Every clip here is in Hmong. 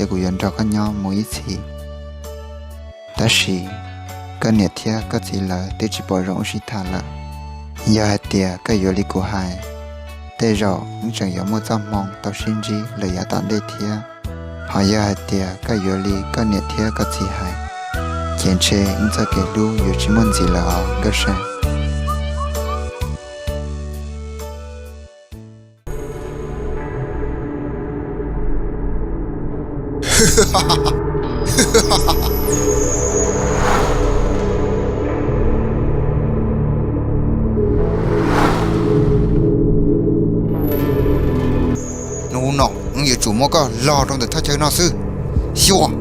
kuv yuav nrog koj nyob mus ib txhis. Tab sis koj niam thiab koj txiv lawv twb tsis pom zoo wb sib tham lawm. Yog hais tias koj yuav li kuv hais, tej zaum wb tseem yuav muaj txoj hmoo tau sib ntsib lawm yav tom ntej thiab. Ho yog hais tias koj yuav li koj niam thiab koj txiv hais, ces ntshe wb txoj kev hlub yuav tsis muaj ntxiv lawm os Nkauj See. Hnub no wb yuav tsum muab koj log rau ntawm thaj chaw no xwb. Xyuas.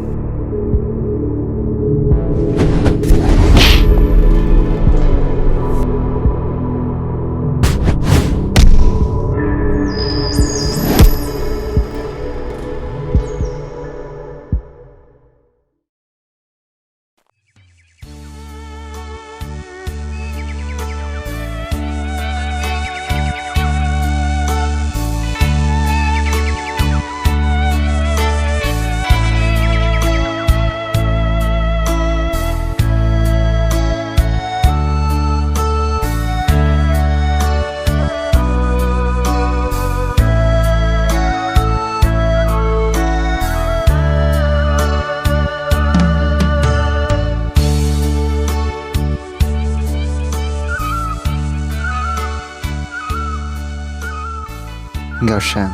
Nkauj See,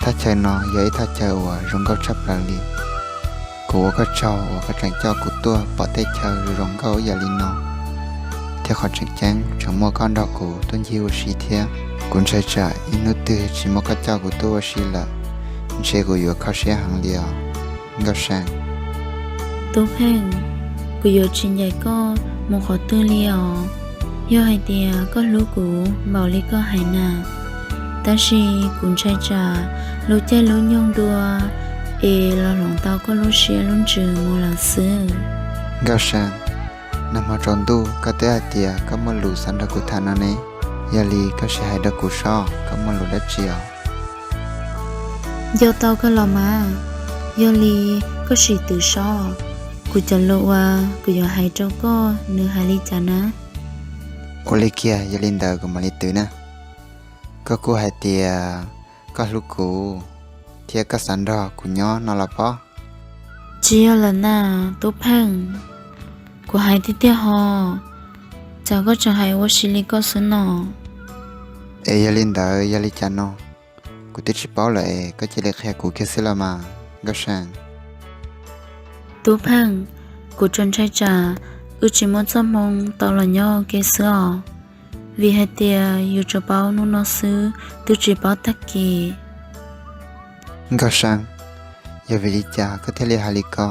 thaj chaw no yog ib thaj chaw uas zoo nkauj tshaj plaws li. Kuv ua koj tsaug uas koj tseem coj kuv tuaj pom tej chaw zoo zoo nkauj ib yam li no, thiab qhov tseem ceeb tseem muaj koj nrog kuv tuaj ncig ua si thiab. Kuv ntshai tsam ib hnub twg tsis muaj koj coj kuv tuaj ua si lawm, ntshe kuv yuav kho siab heev li os Nkauj See. Tub Pheej, kuv yuav tsis ncaim koj mus qhov twg li os. Yog hais tias koj hlub kuv npaum li koj hais na, tab sis kuv ntshai tsam lub caij lub nyoog dua es los hloov tau koj lub siab lub ntsws mus lawm xwb. Nkauj See, nag hmo tsaus ntuj koj twb hais tias koj muaj lus xav nrog kuv tham no ne, yog li koj sim hais rau kuv saib koj muaj lus dab tsi os. Nco tau kawg los mas, yog li koj sim twv saib, kuv cov lus uas kuv yuav hais rau koj nws hais li cas na. Ua li kiag, yog li ntawd kuv mam li twv na. Koj kuj hais tias koj hlub kuv, thiab koj xav nrog kuv nyob no los pob? Tsis yog lawm na, Tub Pheej. Kuv hais tiag tiag ho, cas koj tseem hais ua si li koj xwb no? Es yog li ntawd yog li cas no? Kuv twb tsis paub lawm es koj cia li qhia kuv kiag xwb los mas, Nkauj See. Tub Pheej, kuv tsuas ntshai tsam wb tsis muaj txoj hmoo tau los nyob ua ke xwb os, vim hais tias yus tsuas paub hnub no xwb, twb tsis paub tag kis. Nkauj See, yog vim li cas koj thiaj li hais li ko?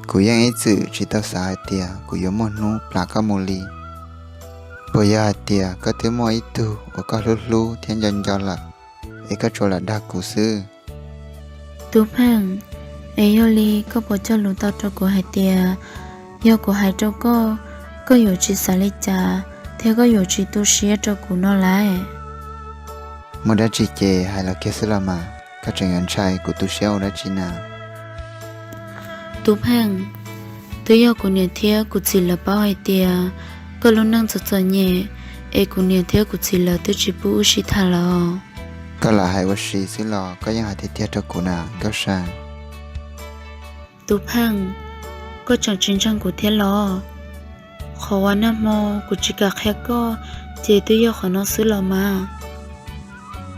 Kuv yeej ib txwm tsis tau xav hais tias kuv yuav muaj hnub plam koj mus li. Puas yog hais tias koj twb muaj ib tug uas koj hlub hlub thiab nco nco lawm, es koj tsuas lam dag kuv xwb? Tub Pheej, es yog li koj puas cog lus tau rau kuv hais tias, yog kuv hais rau koj, koj yuav tsis xav li cas thiab koj yuav tsis tu siab rau kuv no lawm? Muaj dab tsi ces hais los kiag xwb los mas, koj tseem yuav ntshai kuv tu siab ua dab tsi na? Tub Pheej, twb yog kuv niam thiab kuv txiv lawv paub hais tias koj lub neej txom txom nyem, es kuv niam thiab kuv txiv lawv twb tsis pub wb sib tham lawm. Koj lam hais ua si xwb los koj yeej hais tiag tiag rau kuv na Nkauj See. Tub Pheej, koj tseem tsis ntseeg kuv thiab los? Qhov uas nag hmo kuv tsis kam qhia koj, ces twb yog qhov no xwb los mas.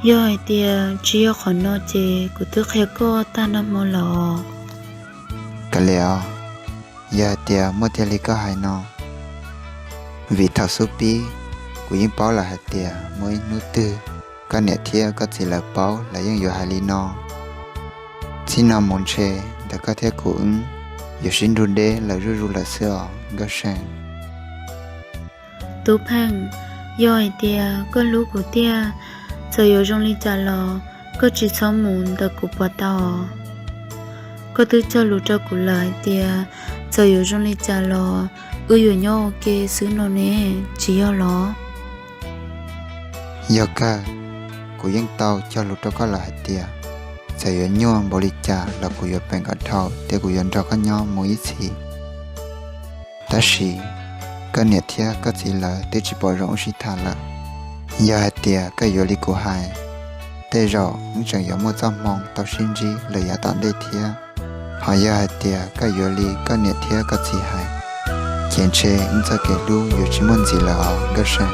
Yog hais tias tsis yog qhov no ces kuv twb qhia koj tag nag hmo lawm. Kav liam os, yog hais tias muaj tiag li koj hais no, vim thaum xub pib kuv yeej paub lawm hais tias muaj ib hnub twg koj niam thiab koj txiv lawv paub lawv yeej yuav hais li no. Txij no mus ntshe ntawm koj thiab kuv wb yuav sib nrug deb lawm zuj zus lawm xwb os Nkauj See. Tub Pheej, yog hais tias koj hlub kuv tiag, txawm yuav zoo li cas los koj tsis txhob mus ntawm kuv puas tau? Koj twb cog lus rau kuv lawm hais tias txawm yuav zoo li cas los wb yuav nyob ua ke xwb no ne, tsis yog los? Yog kawg, kuv yeej tau cog lus rau koj lawm hais tias txawm yuav nyuaj npaum li cas los kuv yuav peem kom dhau thiab kuv yuav nrog koj nyob mus ib txhis. Tab sis koj niam thiab koj txiv lawv twb tsis pom zoo wb sib tham lawm. Yog hais tias koj yuav li kuv hais, tej zaum wb tseem yuav muaj txoj hmoo tau sib ntsib lawm yav tom ntej thiab. Ho yog hais tias koj yuav li koj niam thiab koj txiv hais, ces ntshe wb txoj kev hlub yuav tsis muaj ntxiv lawm os Nkauj Seej.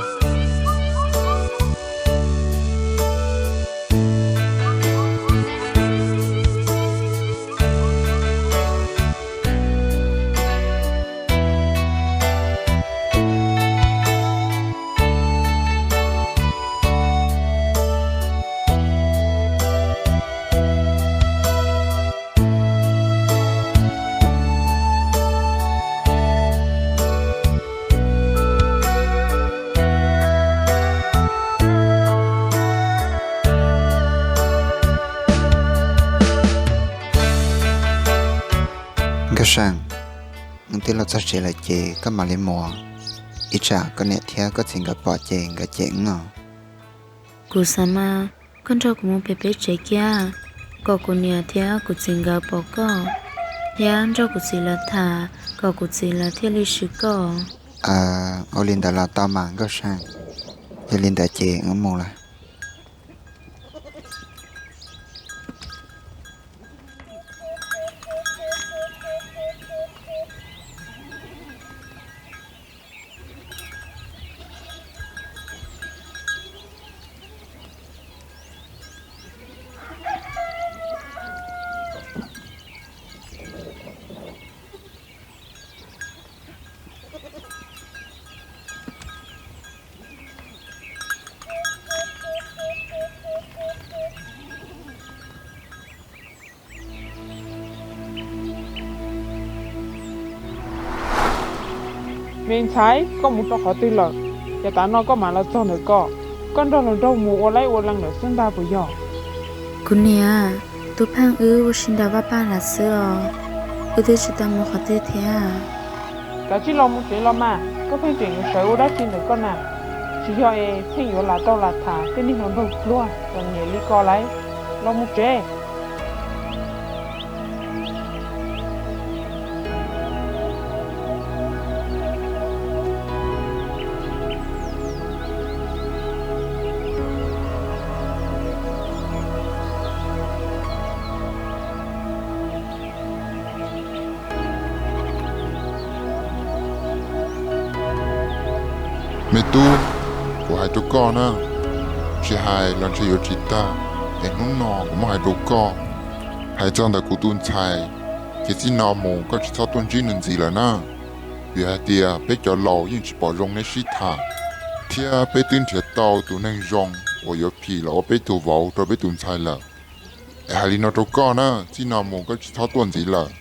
Nkauj Seej, wb twb los txog tsev lawm ces koj mam li mus, ib tsam koj niam thiab koj txiv nkawd pom ces nkawd cem wb os. Kuv xav mas koj nrog kuv mus pem peb tsev kiag, kom kuv niam thiab kuv txiv nkawd pom koj, thiab nrog kuv txiv lawv tham, kom kuv txiv lawv thiaj li swm koj. Ua li ntawd los tau mas Nkauj Seej, yog li ntawd ces wb mus lawm. Me ntxhais, koj mus rau qhov twg lawm? Ces tav no koj mam los txog ntawm ko, koj nrog luag nraug mus ua laib ua lees lawm xwb ntag puas yog? Kuv niam, Tub Pheej wb ua si nram vaj paj hlav xwb os, wb twb tsis tau mus qhov twg thiab. Kav tsij los mus tsev los mas, koj pheej tseem yuav sawv ua dab tsi ntawm koj na? Tsis yog es pheej yuav lam tau lam tham tej niag hluas nraug pluag txom nyem li ko lauj. Los mus tsev. Me tub, kuv hais rau koj na, tsis hais los ntshe yuav tsis tag, es hnub no kuv muab hais rau koj. Hais txog ntawm kuv tus ntxhais, ces txij no mus koj tsis txhob tuaj ntsib nws ntxiv lawm na. Vim hais tias peb cov laus yeej tsis pom zoo neb sib tham, thiab peb twb nrhiav tau tus neeg zoo uas yuav phim los ua peb tus vauv rau peb tus ntxhais lawm. Es hais li no rau koj na, txij no mus koj tsis txhob tuaj ntxiv lawm.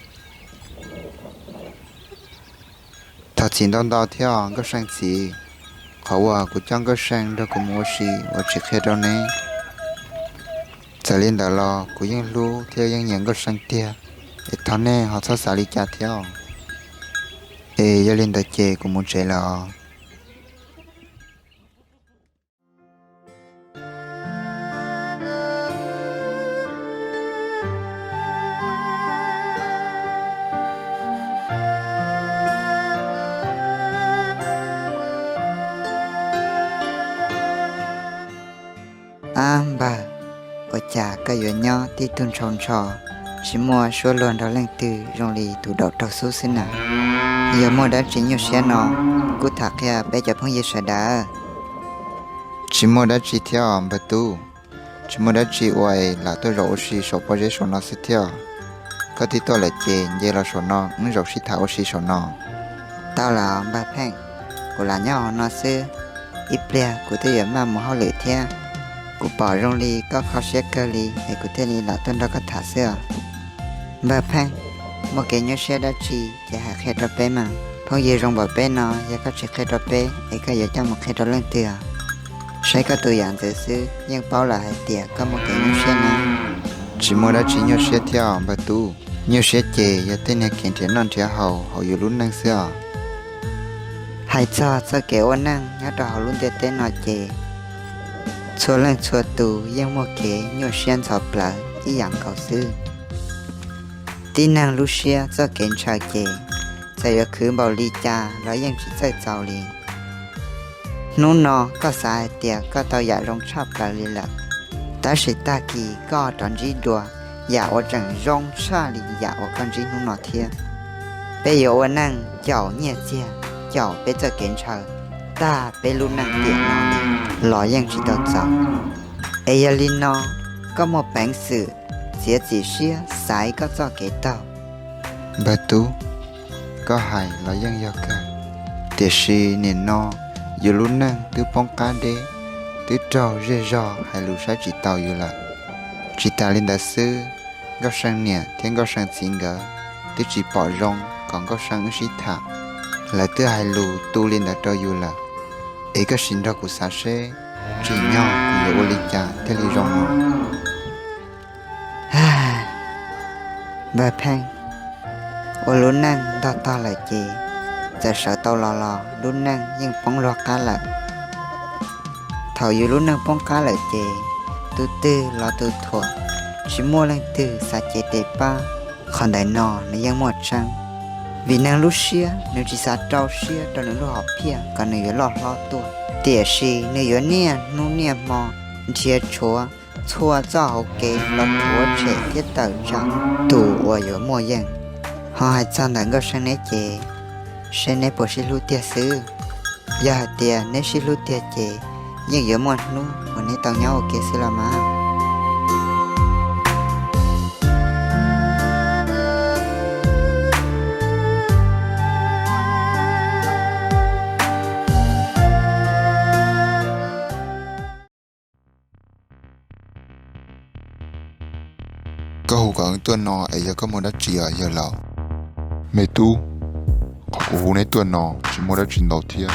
Thov txim ntau ntau thiab os Nkauj Seej txiv, qhov uas kuv coj Nkauj Seej nrog kuv mus ua si uas tsis qhia rau neb. Txawm li ntawd los kuv yeej hlub thiab yeej nyiam Nkauj Seej tiag, es thov nej ho txhob xav li cas thiab os. Es yog li ntawd ces kuv mus tsev lawm os. Ab npawg, ua cas koj yuav nyob tib tug ntshaus ntsho, tsis muaj suab luag nrog leej twg zoo li tus daum raug xub xwb na? Yog muaj dab tsi nyuaj siab no, kuj tham qhia peb cov phooj ywg sawv daws. Tsis muaj dab tsi thiab os npawg tub. Tsis muaj dab tsi ua es lam tuaj zaum ua si saum pob zeb saum no xwb thiab. Koj twb tuaj lawm ces nce los saum no wb zaum sib tham ua si saum no. Tau los npawg Pheej, kuv lam nyob hauv no xwb. Ib pliag kuv twb yuav maj mus hauj lwm thiab. Kuv pom zoo li koj kho siab kawg li es kuv thiaj li lam tuaj nrog koj tham xwb os. Npawg Pheej, muaj kev nyuaj siab dab tsi ces hais qhia rau peb mas. Phooj ywg zoo npaum peb no yog koj tsis qhia rau peb es koj yuav coj mus qhia rau leej twg os? Saib koj tus yam ntxwv xwb yeej paub lawm hais tias koj muaj kev nyuaj siab na. Tsis muaj dab tsi nyuaj siab thiab os npawg tub. Nyuaj siab ces yog tej niag kev nrhiav noj nrhiav haus hauv yus lub neej xwb os. Hais txog txoj kev ua neej nyob rau hauv lub ntiaj teb no ces txhua leej txhua tus yeej muaj kev nyuaj siab ntxhov plawv. ib yam nkaus xwb. Tib neeg lub siab txoj kev ntshaw ces txawm yuav khwv npaum li cas los yeej tsis txawj txaus li. Hnub no koj xav hais tias koj tau yam zoo tshaj plaws li lawm, tab sis tag kis koj rov ntsib dua yam uas tseem zoo tshaj li yam uas koj ntsib hnub no thiab. Peb yuav ua neej caum nyiaj txiag, caum peb txoj kev ntshaw, tag peb lub neej tiam no li los yeej tsis tau txaus. Es yog li no, koj muaj peev xwm txiav txim siab xaiv koj txoj kev taug. Npawg Tub, koj hais los yeej yog kawg, tiam sis nim no yus lub neej twb poob qab deb, twb raug zej zog hais lus saib tsis taus yus lawm. Tsis tas li ntawd xwb, Nkauj See niam thiab Nkauj See txiv nkawd twb tsis pom zoo kom Nkauj See wb sib tham, lawv twb hais lus tu li ntawd rau yus lawm. Es koj sim nrog kuv xav seb, tsim nyog kuv yuav ua li cas thiaj li zoo no. Npawg Pheej, ua lub neej ntog tog lawm ces txawm sawv tau los los lub neej yeej poob luag qab lawm. Thaum yus lub neej poob qab lawm ces tus twg los tus thuam, tsis muaj leej twg xav cev tes pab. Qhov ntawm no nws yeej muaj tseeb, vim neeg lub siab nws tsis xav rau siab rau nws lub hom phiaj kom nws yuav loj hlob tuaj, tiam sis nws yuav niaj hnub niaj hmo nrhiav tshuav txhua txoj hauv kev los rhuav tshem thiab tawm tsam tus uas yuav muaj yeej. Ho hais txog ntawm Nkauj See neb ces, seb neb puas sib hlub tiag xwb. Yog hais tias neb sib hlub tiag ces yeej yuav muaj hnub uas neb tau nyob ua ke xwb los mas. Koj hu kom wb tuaj no es yog koj muaj dab tsi os yawg laus? Me tub, qhov kuv hu neb tuaj no tsis muaj dab tsi ntau thiab,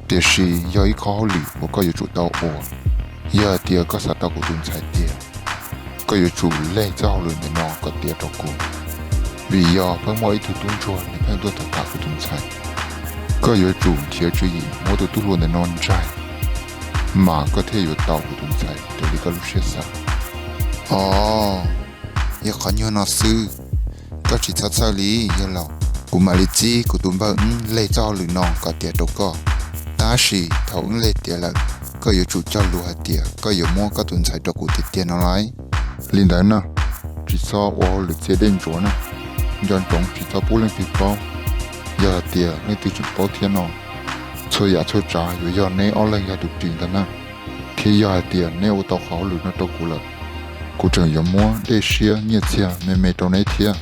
tiam sis yog ib qho hauj lwm uas koj yuav tsum tau ua. Yog hais tias koj xav tau kuv tus ntxhais tiag, koj yuav tsum leg txoj hauj lwm ntawm no kom tiav rau kuv, vim yog pheej muaj ib tug tub ntsuag nws pheej tuaj tham tham kuv tus ntxhais. Koj yuav tsum nrhiav tswv yim muab tus tub hluas ntawm no ntsaig, mas koj thiaj yuav tau kuv tus ntxhais raws li koj lub siab xav. Os, yog qhov nyuag no xwb, koj tsis txhob txhawj li yawg laus. Kuv mam li txib kuv tus npawg wb leg txoj hauj lwm no kom tiav rau koj. Tab sis thaum wb leg tiav lawm, koj yuav tsum cog lus hais tias koj yuav muab koj tus ntxhais rau kuv tiag tiag no lauj. Li ntawd na, tsis txhob ua hauj lwm txias dej ntsuav na, nco ntsoov tsis txhob pub leej twg paub. Yog hais tias leej twg tseem paub thiab no, txhua yam txhua tsav yuav yog neb ob leeg yog tus ris ntag na. Thiab yog hais tias neb ua tau qhov hauj lwm no rau kuv lawm, kuv tseem yuav muab dej siab nyiaj txiag me me rau neb thiab.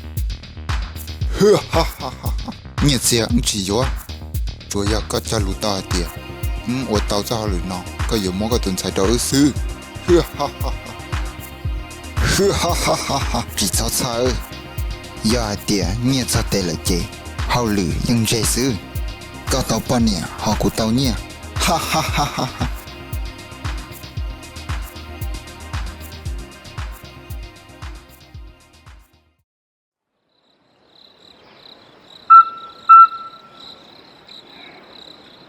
Nyiaj txiag wb tsis yuav, tsuas yog koj cog lus tau hais tias wb ua tau txoj hauj lwm no koj yuav muab koj tus ntxhais rau wb xwb. Tsis txhob txhawj, yog hais tias nyiaj txog tes lawm ces hauj lwm yeej ntseg xwb. Koj tau poj niam ho kuv tau nyiaj.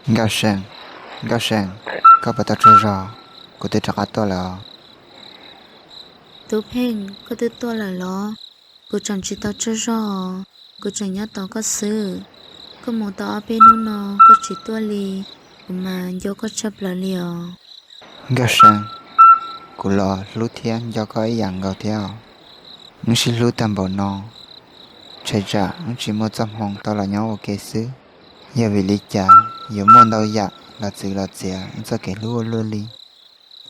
Nkauj See, Nkauj See, koj puas tau tsaug zog? Kuv twb rov qab tuaj lawm os. Tub Pheej, koj twb tuaj lawm los? Kuv tseem tsis tau tsaug zog, kuv tseem nyob tos koj xwb. Koj mus tau ob peb hnub no koj tsis tuaj li, kuv mas nco koj tshaj plaws li os. Nkauj See, kuv los hlub thiab nco koj ib yam nkaus thiab os. Wb sib hlub tag npaum no, ntshai tsam wb tsis muaj txoj hmoo tau los nyob ua ke xwb. Yog vim li cas yuav muaj ntau yam los txwv los txiav wb txoj kev hlub ua luaj li?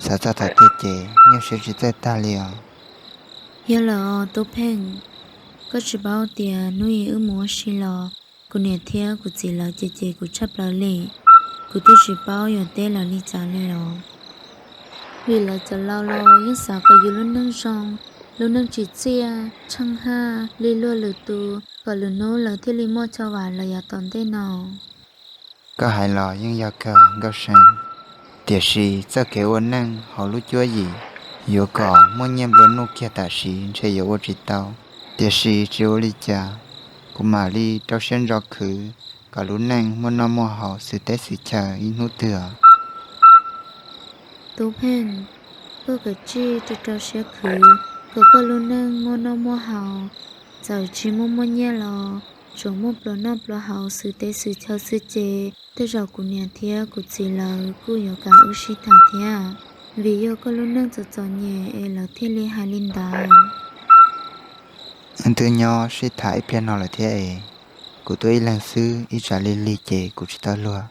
Xav txog thaum twg ces nyuaj siab tsis txawj tag li os. Yog lawm os Tub Pheej, koj tsis paub tias hnub ib wb mus ua si los kuv niam thiab kuv txiv lawv cem cem kuv tshaj plaws li. Kuv twb tsis paub yuav teb lawv li cas li los, vim lawv cov laus los yeej xav kom yus lub neej zoo, lub neej tsim txiaj tsheej haj li luag lwm tus, kom lwm hnub lawv thiaj li muaj chaw vam los yav tom ntej no. Koj hais los yeej yog kawg Nkauj See, tiam sis txoj kev ua neej hauv lub cuab yim yuav kom muaj nyiaj nplua nuj kiag tam sim ntshe yuav ua tsis tau. Tiam sis tsis ua li cas, kuv mam li rau siab ntso khwv kom lub neej muaj noj muaj haus xwm teb xwm chaw ib hnub twg os. Tub Pheej, koj kav tsij rau rau siab khwv Thaum koj lub neej muaj noj muaj haus, txawm tsis muaj muaj nyiaj los tsuas muaj pluas noj pluas haus xwm teb xwm chaw xwb ces tej zaum kuv niam thiab kuv txiv lawv kuj yuav kam wb sib tham thiab, vim yog koj lub neej txom txom nyem es lawv thiaj li hais li ntawd. Wb twb nyob sib tham ib pliag no lawm thiab es, kuv tuaj ib leeg xwb ib tsam lig lig ces kuv tsis tau luag,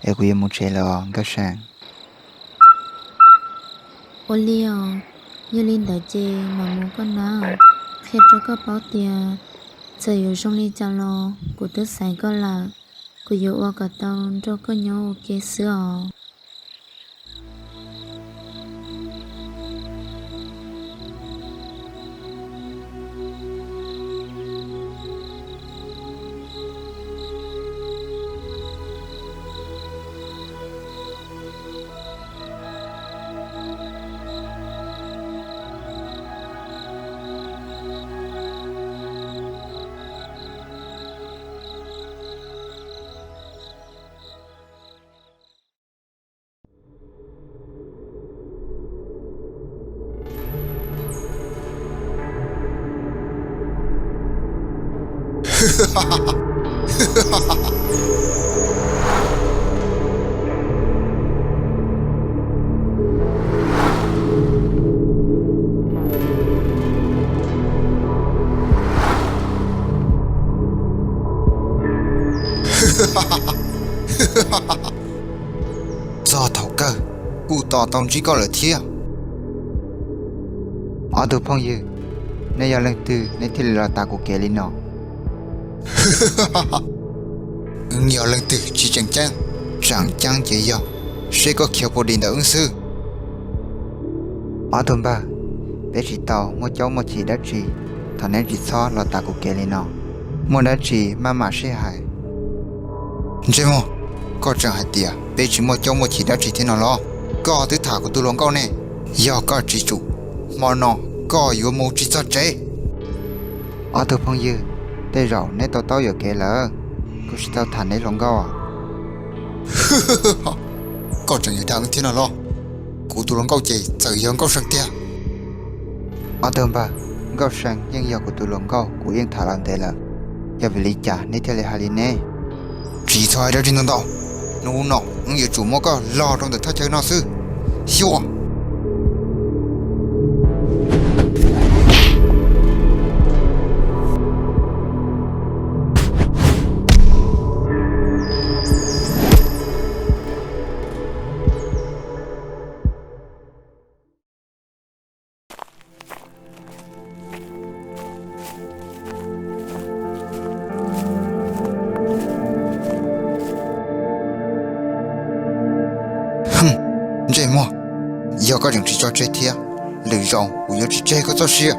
es kuv yuav mus tsev lawm os Nkauj See. Ua li os, yog li ntawd ces mam mus koj na, qhia rau koj paub tias txawm yuav zoo li cas los kuv twb xaiv koj lawm, kuv yuav ua kom tau nrog koj nyob ua ke xwb os. Txog thaum kawg kuj tos tau ntsib koj lawm thiab. Ob tug phooj ywg, nej yog leej twg nej thiaj li los tas kuv kev li no? Wb yog leej twg tsis tseem ceeb, tseem ceeb ces yog seb koj khiav puas dim ntawm wb xwb. Ob tug npawg, peb tsis tau muaj caub muaj chim dab tsi, thov neb tsis txhob los tas kuv kev li no. Muaj dab tsi maj mam sib hais. Ntsej muag, koj tseem hais tias peb tsis muaj caub muaj chim dab tsi thiab no los? Koj twb tham kuv tus hluas nkauj ne, yog koj tsis tsum, hmo no koj yuav mus tsis txog tsev. Ob tug phooj ywg, tej zaum neb to taub yuam kev lawm, kuv tsis tau tham neb hluas nkauj. Koj tseem yuav dag thiab no los? Kuv tus hluas nkauj ces txawm yog Nkauj See tiag. Ob tug npawg, Nkauj See yeej yog kuv tus hluas nkauj, kuv yeej tham los ntev lawm, yog vim li cas neb thiaj li hais li ne? Tsis txhob hais dab tsi ntau ntau, hnub no wb yuav tsum muab koj log rau ntawm thaj chaw no xwb. Xyuas! Ntsej muag, yog koj tseem tsis tso tseg thiab, lwm zaus kuv yuav tsis tseg koj txoj sia.